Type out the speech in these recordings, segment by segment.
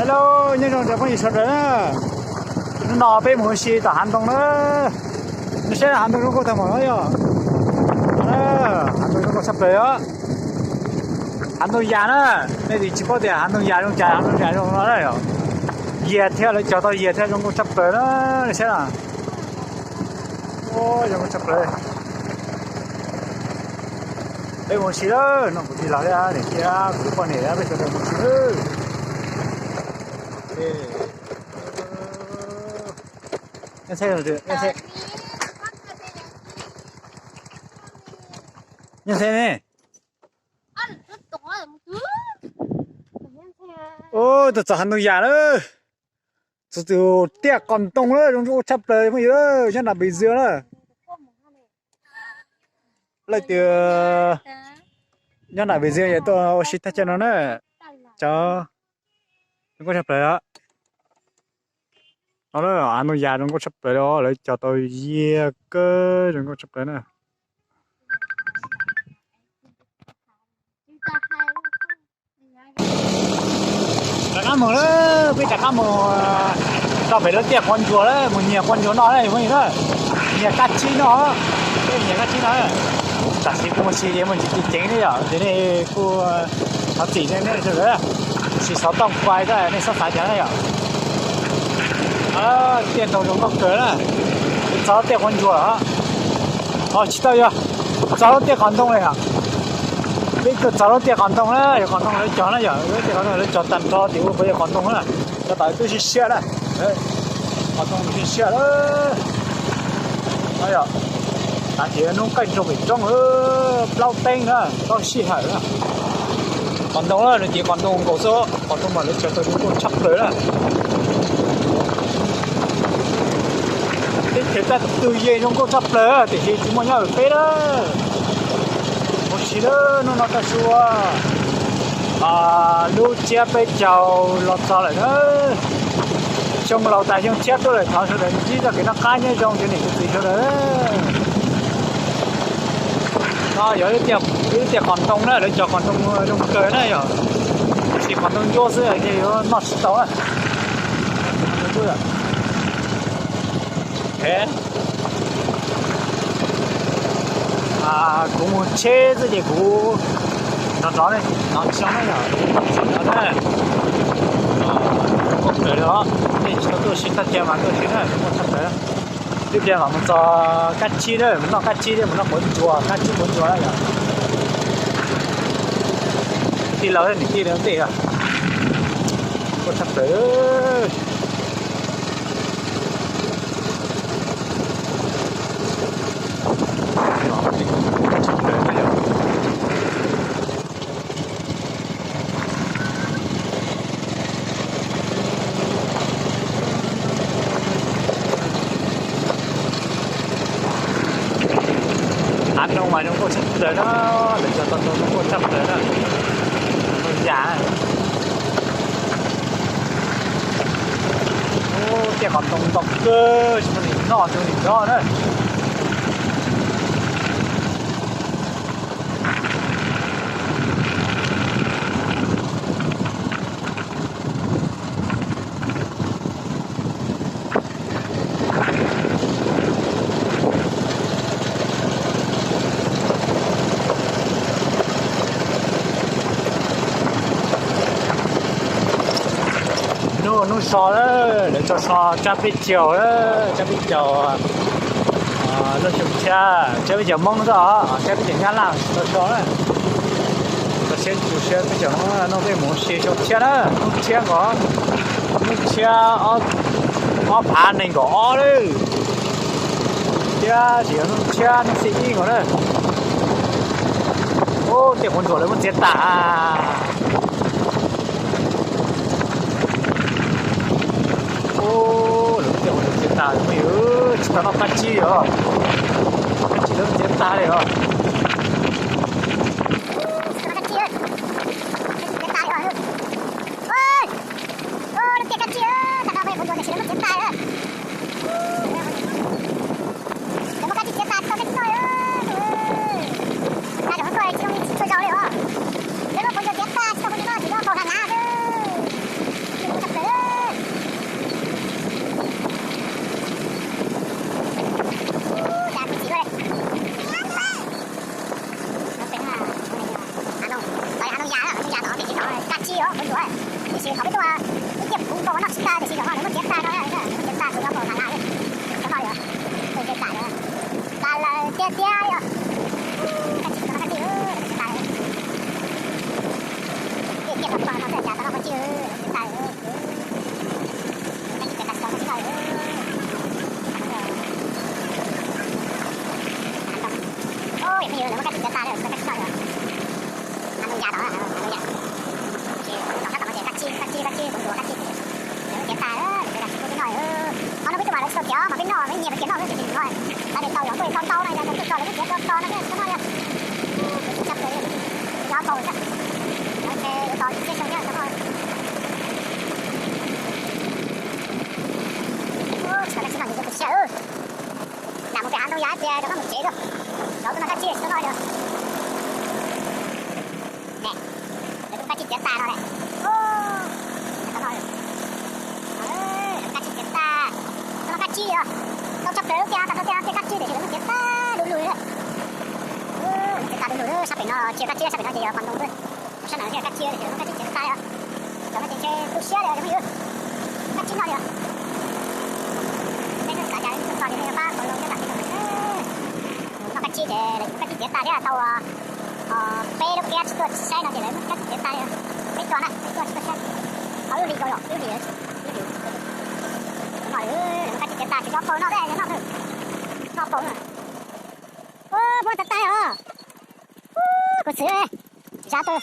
Hello, nyob zoo cov phooj ywg sawv daws na. Hnub no peb mus ua si tom hav ntoo na. Nej saib hav ntoo zoo nkauj tag npaum no yog. Hav ntoo zoo nkauj tshaj plaws os. Hav ntoo yas na. Nej tsis paub tias hav ntoo yas zoo cas, hav ntoo yas zoo no na yog. Yias thiab, lawv cog tau yias thiab, zoo nkauj tshaj plaws na. Nej saib na. Zoo nkauj tshaj plaws. Peb mus si lawm, no kuv tsis los thiab, niam thiab kuv poj niam peb sawv daws mus si lawm. Nyob Xeeb, nyob Xeeb, nyob Xeeb ne. Ub, txog hav ntoo yas lawm. Txog tus tiaj qos ntoo lawm, zoo nkauj tshaj plaws phooj ywg, nyob nram Bình Dương na. Leej twg nyob nram Bình Dương yog tuaj ua si thaj chaw no na. Cov zoo nkauj tshaj plaws. No na, hav ntoo yas zoo nkauj tshaj plaws li, lawv cog tau yias kawg, zoo nkauj tshaj plaws na. Rov qab mus lawm, peb rov qab mus rau pem lub tiaj quav ntsuas lawm, mus nyiag quav ntsuas noj na phooj ywg na. Nyiag kab tsib noj, peb nyiag kab tsib noj. Tam sim kuv mus si ces mus tsis ceev ceev li yom, ces nej kuj thov txim nej sawv daws, sis xov tooj kuv xwb nej txhob xav cas na yom. Tiaj ntoo zoo nkauj kawg na. Txog lub tiaj quav ntsuas lawm. Os, tsis tau, yog txog lub tiaj qos ntoo li yom. Peb twb txog lub tiaj qos ntoo na, yog qos ntoo lawv cog na yom, lub tiaj qos ntoo lawv cog tag nrho tim ub puas yog qos ntoo na. Cov tom twb siab siab na. Qos ntoo siab siab lawm. Tav ces hnub qaij nrog pem roob, plaub teeb na, plaub sij hawm na. Qos ntoo na, nws ces qos ntoo nkaus xwb, qos ntoo mas lawv cog tau zoo nkauj tshaj plaws na. Teb chaws txaj tus yeej zoo nkauj tshaj plaws tiam sis tsis muaj nyob pem peb na. Mus si lawm, hnub no tag sua lub tsiab peb caug los txog lawm na. Xyoo laus tas xyoo tshiab tuaj lawm, thov sawv daws ntsib txoj kev noj qab nyob zoo cov niam cov txiv sawv daws. No yog ib lub tiaj qos ntoo na, lawv cog qos ntoo zoo kawg na yom. Tab sis qos ntoo ncuab xwb ces yuav noj tsis tau na. Kuv mus tsheb xwb ces kuv nrov nrov ne, nrov xyoo na yom, nrov xyoo na. Zoo nkauj kawg li os, nej tsis tau tuaj si thaj chaw mas tuaj si na, zoo nkauj tshaj plaws. Ib pliag mam mus txog kab tsib na, mus noj kab tsib thiab mus noj quav ntsuas, kab tsib quav ntsuas na yom. Tij laug thiab niam tij ntej, nkauj tshaj plaws. Hav ntoo mas zoo nkauj tshaj plaws na, lawv cog tau ntoo zoo nkauj tshaj plaws na. Ntoo yas. Ub, tiaj qos ntoo ntau kawg, tsis muaj neeg noj tsis muaj neeg nyob na. Hnub, hnub so lawm, lawv tso so tsab peb caug, tsab peb caug lub xyoo tshiab, tsab peb caug Hmoob xwb os, tsab peb caug Nyab Laj tsis tau so na. Tso siab tu siab peb caug Hmoob no peb mus ua si xyoo tshiab na, hnub tshiab nkaus, hnub tshiab ob phav nees nkaum ob lawm. Thiab tsis yog hnub tshiab, hnub xiab ib nkaus na. Ub, tiaj quav ntsuas lawv muab txiav tag. Ub, lawv tiaj quav ntsuas txiav tag, tsis tau noj kab tsib li os. Kab tsib lawv txiav tag li os. Txiav tag li os. Ub, lub tiaj kab tsib, tag nrho peb quav ntsuas tiam sis lawv muab txiav tag li. Lawv muab kab tsib txiav tag tsis tau kab tsib noj li. Hnav zaum no tuaj tsis zoo li tsis tshua zaus li os. Lawv muab quav ntsuas txiav tag tsis tau quav ntsuas noj, tsuas noj nkaus hnav hnav xwb. Kab tsib os kuv ntsuas, tiam sis qhov peb tuaj ib tiaj kuv nkaus noj tsis tag tiam sis zaum no lawv muab txiav tag no, lawv muab txiav tag tsuas yog npaum tas tas li. Cov no li os, tej tsev tas li, tas lawm tiag tiag li os. Kab tsib, kab tsib, kab tsib tas lawm. Tej tiaj tau pog no xwb cas tau noj kab tsib, txiav tas lawm. Kab tsib txiav tas tsis tau kab tsib noj li. Yog pheej yog lawv muab kab tsib txiav tas li, tsis tau kab tsib noj li. Hav Ntoo Yas tod, Hav Ntoo Yas. Ces tom sab tom no ces kab tsib, kab tsib, kab tsib, kuv ntsuas kab tsib. Lawv muab txiav tas, lawv tsis pub peb noj li. Qhov no peb tuaj mas lawv tsis tau txiav mas peb noj, peb nyiag peb txiav noj xwb tiam sis no lawv daim tau los tuaj tau ntau na, yog tau tuaj tso lawv muab txiav tso tso no thiab tsis tau noj li. Kuv tsis tshaj plaws li, kuv tsis nyob paus thiab. Lawv ntshe yuav tos txhiab xyoo thiab tsis tau noj. Tsis tau kab tsib noj ces tu siab. Lam mus pem Hav Ntoo Yas tias rov qab mus tsev rau, rov tuaj noj kab tsib tsis tau noj li. Ne, lawv muab kab tsib txiav tas no lawm. Lawv muab kab tsib txiav tas, tau noj kab tsib os. Tau tshaj plaws lub tiaj, tau tiaj tiaj kab tsib tiam sis lawv muab txiav tas du lug li. Txiav tas du lug, sab pem no tsis yog kab tsib, sab pem no ces yog pos ntoo xwb. Sab no thiaj kab tsib tiam sis lawv muab kab tsib txiav tas os. Cov no ces ntshe tu siab li os cov phooj ywg. Kab tsib noj li os. Nej xav cas nej tuaj txog ces nej yuav pab follow thiab pab tiv tauj. Noj kab tsib ces lawv muab kab tsib txiav tas thiab tau peb lub kiab tsis tuaj saib no ces lawv muab kab tsib txiav tas li. Peb tso na, peb tso tsis tuaj saib. Tau ib lub hlis tso yom, ib lub hlis, ib lub hlis. Noj li, lawv muab kab tsib txiav tas tsis tso paus noj thiab, noj paus, noj paus na. Ua, muab txiav tas os. Kuv txwv zab tau.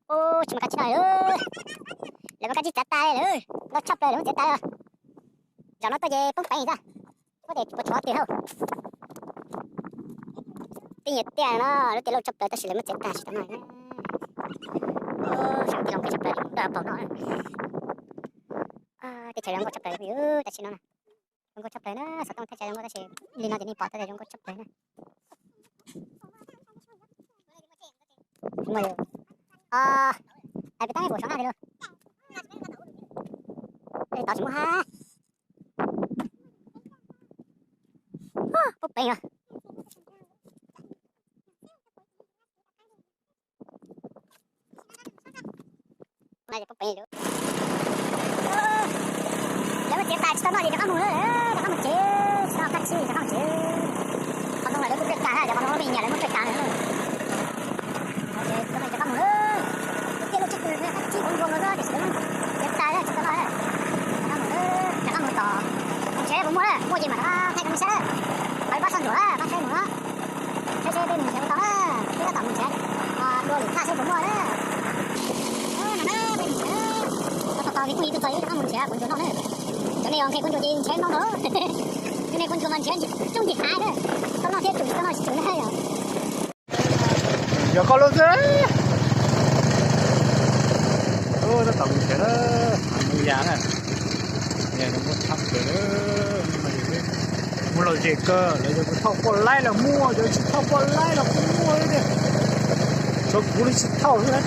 Ub, tsis muaj kab tsib noj li. Lawv muab kab tsib txiav tas li lawm, ntau tshaj plaws lawv muab txiav tas li. Zaum no tuaj ces poob peev xwb, muab tes puas tshuav tes hauj. Tej nyias tiaj no lub tiaj lauj tshaj plaws tab sis lawv muab txiav tag tsis tau noj. Xyov tij laug nqhis tshaj plaws li, muab dawj paug noj. Teb chaws zoo nkauj tshaj plaws li phooj ywg, tam sim no na. Zoo nkauj tshaj plaws na, xov tooj thaj chaw zoo nkauj tab sis li no ces nej pom tau tias zoo nkauj tshaj plaws na. Tsis muaj li. Peb tab ib puas saum no li lauj. Tod tsis muaj hab. Poob peev os. Lawv muab txiav tas tsis tau noj ces rov qab mus lawm, rov qab mus tsev, tsis tau kab tsib rov qab mus tsev. Qhov ntoo lawv kuj tuaj tas, cov qhov ntoo peb nyiam lawv muab tuaj tas lawm. Ces rov qab mus lawm. Tiaj lub tsheb kab tsib kuv ntsuas nkaus xwb tiam sis lawv muab txiav tas tsis tau noj. Rov qab mus lawm, rov qab mus tom mus tsev puas muaj, muaj ces mam rov qab thaij rau nej saib. Pab pab soj ntsuam na, pab saib mus na. Saib seb peb mus nrhiav puas tau na, peb tab tom mus nrhiav dua lwm thaj seb puas muaj na. Peb mus nrhiav, tos tos vim phooj ywg tuaj txog rov qab mus nrhiav kuv ntsuas noj na. Cov nej nqhis kuv ntsuas ces nrhiav ntau ntau, cov nej nqhis kuv ntsuas mas nrhiav coob nqhis hav na. Tau noj thiab tsum, tsis tau noj tsis tsum na yom. Yog koj lub xwb. Tab tom mus nrhiav na, mus yas na. Zoo nkauj tshaj plaws, mus lom zem kawg, lawv yog kuv thauj poj laib los muaj, yog tsis thauj poj laib los kuj muaj li. Tsuav kuv li tsis thauj xwb.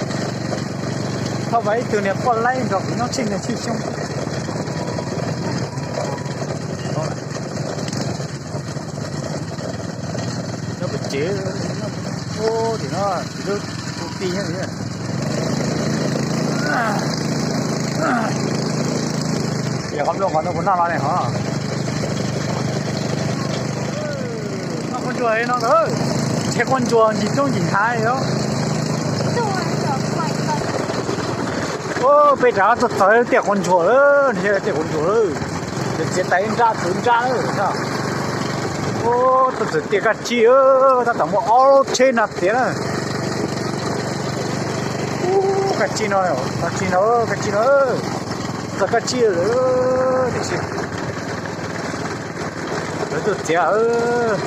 Thauj mas ib tug niag poj laib nrog kuv nyob tsheej niag tsheej xyoo. Nyob pem tsev, ub, tim no tim lub tus ti nyob li. Yog qhov nplooj qhov no puas noj los ne hov. Noj quav ntsuag no ntag, nrhiav quav ntsuag ncig roob ncig hav os. Peb rov qab tuaj txog tiaj quav ntsuag lawm, nrhiav tiaj quav ntsuag lawm. Ces txiav tas ib nrab txwv nrab lawm. Ub, tuaj txog tiaj kab tsib, tab tom muaj ob lub tsheb no tiag na. Ub, kab tsib no, kab tsib no, kab tsib no. Txog kab tsib lawm tiam sis lawv tuaj txiav lawm.